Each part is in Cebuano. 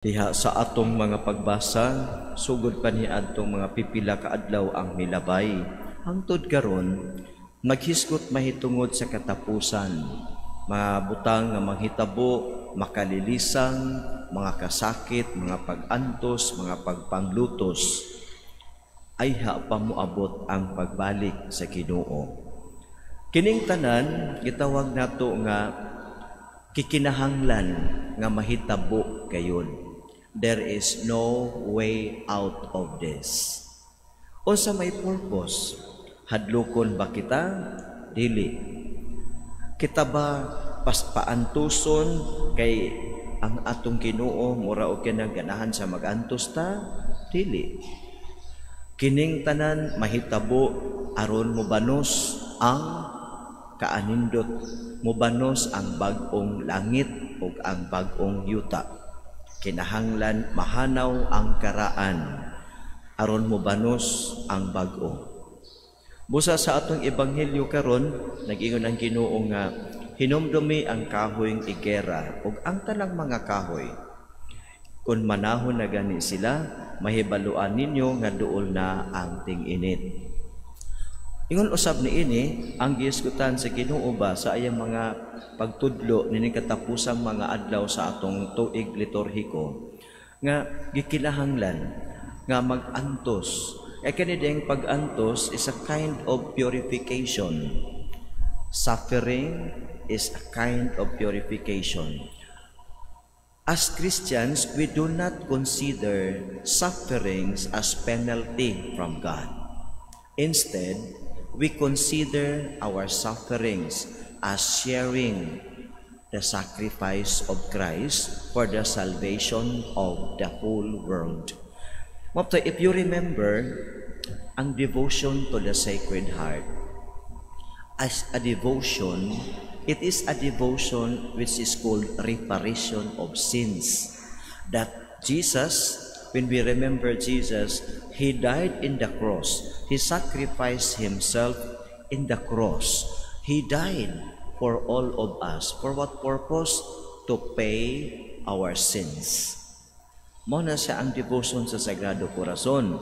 Diha sa atong mga pagbasa, sugod pa ni adtong mga pipila ka adlaw ang milabay. Hangtod karon, maghisgot mahitungod sa katapusan. Mga butang nga manghitabo, makalilisang, mga kasakit, mga pag-antos, mga pagpanglutos, ayha pa moabot ang pagbalik sa Ginoo. Kining tanan gitawag nato nga kikinahanglan nga mahitabo kayon. There is no way out of this. Unsa may purpose? Hadlokon ba kita? Dili. Kita ba paspaantuson kay ang atong Ginoo mura og kanang ganahan sa magantos ta? Dili. Kining tanan mahitabo aron mobanos ang kaanindot, mobanos ang bag-ong langit ug ang bag-ong yuta. Kinahanglan mahanaw ang karaan aron mobanos ang bag-o. Busa sa atong ebanghelyo karon, nag-ingon ang Ginoo nga hinumdumi ang kahoy higera ug ang tanang mga kahoy. Kung manahon na gani sila, mahibaluan ninyo nga duol na ang ting-init. Ingon usab niini ang gihisgutan sa Ginoo ba sa iyang mga pagtudlo nining katapusang mga adlaw sa atong tuig liturhiko nga gikinahanglan nga mag-antos. Kay kini ding pag-antos is a kind of purification. Suffering is a kind of purification. As Christians, we do not consider sufferings as penalty from God. Instead, we consider our sufferings as sharing the sacrifice of Christ for the salvation of the whole world. Mapta, if you remember, ang devotion to the Sacred Heart, as a devotion, it is a devotion which is called reparation of sins. That Jesus, when we remember Jesus, He died in the cross. He sacrificed Himself in the cross. He died for all of us. For what purpose? To pay our sins. Mao na siya ang devotion sa Sagrado Corazon.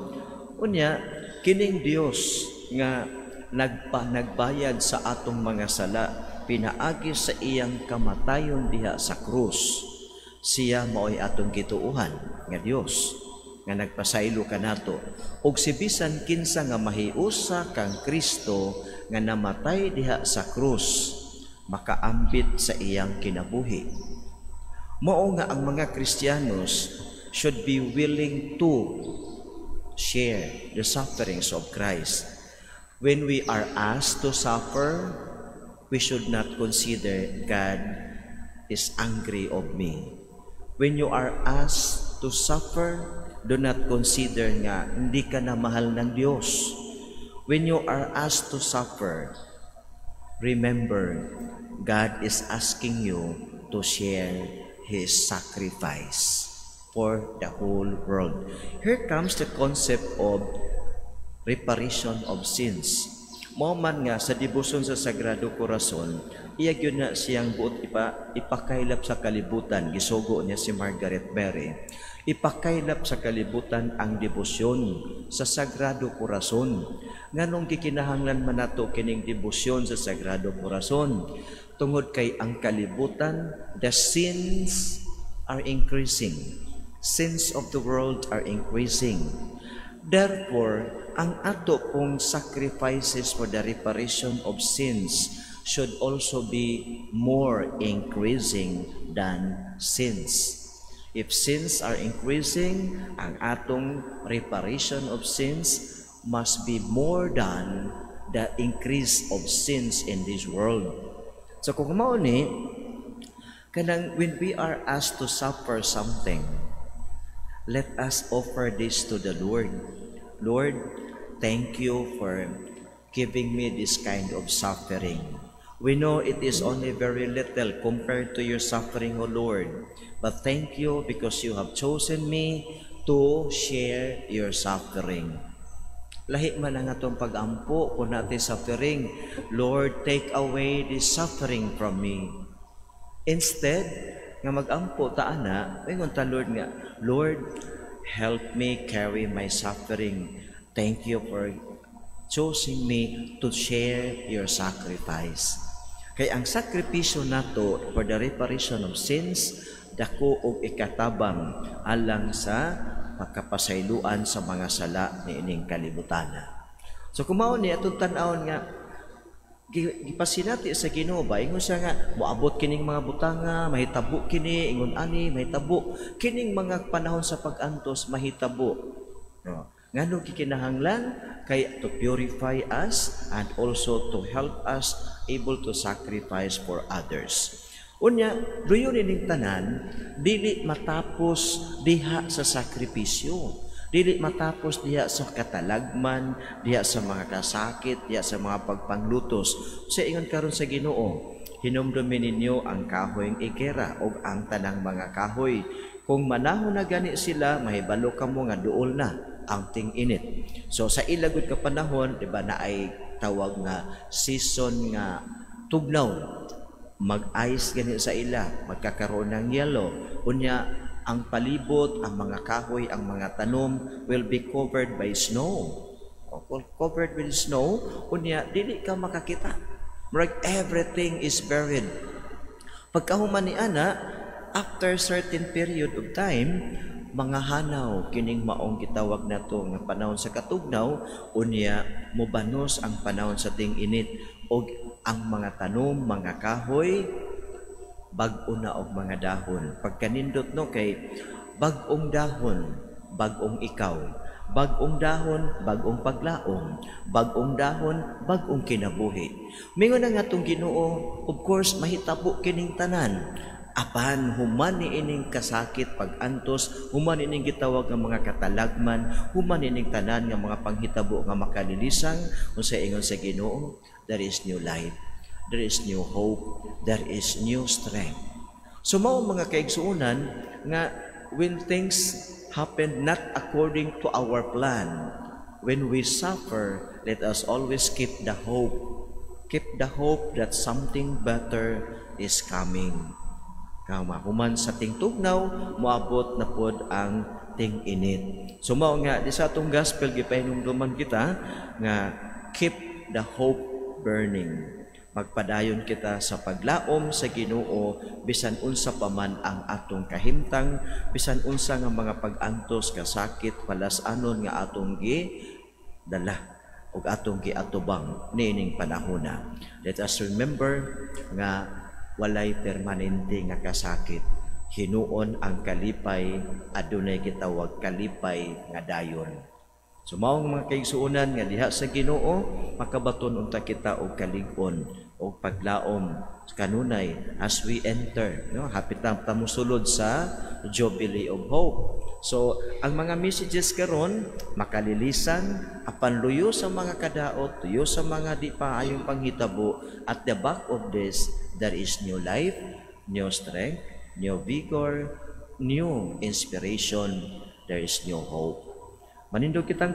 Unya, kining Dios nga nagbayad sa atong mga sala pinaagi sa iyang kamatayon diha sa krus. Siya mao'y atong gituohan nga Dios nga nagpasaylo kanato. Og si bisan kinsa nga mahiusa kang Kristo nga namatay diha sa krus, makaambit sa iyang kinabuhi. Mao nga ang mga Kristiyanos should be willing to share the sufferings of Christ. When we are asked to suffer, we should not consider God is angry of me. When you are asked to suffer, do not consider nga hindi ka na mahal ng Diyos. When you are asked to suffer, remember, God is asking you to share His sacrifice for the whole world. Here comes the concept of reparation of sins. Mao man nga sa debosyon sa Sagrado Corazon, iya gyud na siyang buot ipakaylap sa kalibutan, gisugo niya si Margaret Mary. Ipakaylap sa kalibutan ang debosyon sa Sagrado Corazon. Nganong gikinahanglan man nato kining debosyon sa Sagrado Corazon? Tungod kay ang kalibutan, the sins are increasing. Sins of the world are increasing. Therefore, ang ato pong sacrifices for the reparation of sins should also be more increasing than sins. If sins are increasing, ang atong reparation of sins must be more than the increase of sins in this world. So kung mao ni, kanang when we are asked to suffer something, let us offer this to the Lord. Lord, thank you for giving me this kind of suffering. We know it is only very little compared to your suffering, O Lord. But thank you because you have chosen me to share your suffering. Lahi man ang atong pag-ampo kung naa tay suffering. Lord, take away this suffering from me. Instead, Nga magampo ta ana, ingon ta, "Lord nga, Lord, help me carry my suffering. Thank you for choosing me to share your sacrifice." Kay ang sakripisyo nato for the reparation of sins, dako og ikatabang alang sa pagkapasayloan sa mga sala niining kalibutan. So kung mao ni atong tan-awon nga gipasinati sa Ginoo ba, ingon siya nga moabot kining mga butanga, mahitabo kini, ingon ani mahitabo kining mga panahon sa pag-antos, mahitabo, no? Ngano gikinahanglan? Kay to purify us and also to help us able to sacrifice for others. Unya, luyo nining tanan, dili matapos diha sa sakripisyo. Dili matapos diha sa katalagman, diha sa mga kasakit, diha sa mga pagpanglutos. Sa ingon karon sa Ginoo, "Hinumdumi ninyo ang kahoy igera o ang tanang mga kahoy. Kung manahon na gani sila, mahibalo kamo nga duol na ang ting-init." So sa ila gud ka panahon, di ba, na ay tawag nga season nga tugnaw, mag-ice gani sa ila, magkakaroon ng yelo. Unya, ang palibot, ang mga kahoy, ang mga tanom will be covered by snow. O, covered with snow, unya dili ka makakita. Murag everything is buried. Pagkahuman ni ana, after certain period of time, mga hanaw kining maong gitawag nato nga panahon sa katugnaw, unya mobanos ang panahon sa ting-init og ang mga tanom, mga kahoy, bag-o na og mga dahon. Pagkanindot, no, kay bag-ong dahon, bag-ong ikaw. Bag-ong dahon, bag-ong paglaom. Bag-ong dahon, bag-ong kinabuhi. Mingon na nga atong Ginoo, of course mahitabo kining tanan. Apan human ni ining kasakit, pag-antos, human ining gitawag nga mga katalagman, human ining tanan nga mga panghitabo nga makalilisang, unsa ingon sa Ginoo, there is new life, there is new hope, there is new strength. So mao, mga kaigsuonan, nga when things happen not according to our plan, when we suffer, let us always keep the hope. Keep the hope that something better is coming. Kama human sa tingtugnaw, moabot na pod ang ting-init. So mao nga di sa atong gospel gipahinumduman kita nga keep the hope burning. Magpadayon kita sa paglaom sa Ginoo bisan unsa pa man ang atong kahimtang, bisan unsa nga mga pag-antos, kasakit, palas-anon nga atong gi dala ug atong giatubang niining panahona. Let us remember nga walay permanente nga kasakit. Hinuon ang kalipay, adunay gitawag kalipay nga dayon. So mao mga kaigsuonan nga diha sa Ginoo makabaton unta kita og kalig-on og paglaom kanunay as we enter, no, hapit na ta mosulod sa Jubilee of Hope. So ang mga messages karon makalilisan, apan luyo sa mga kadaot, luyo sa mga di pa ayong panghitabo, at the back of this there is new life, new strength, new vigor, new inspiration, there is new hope. Manindog kitang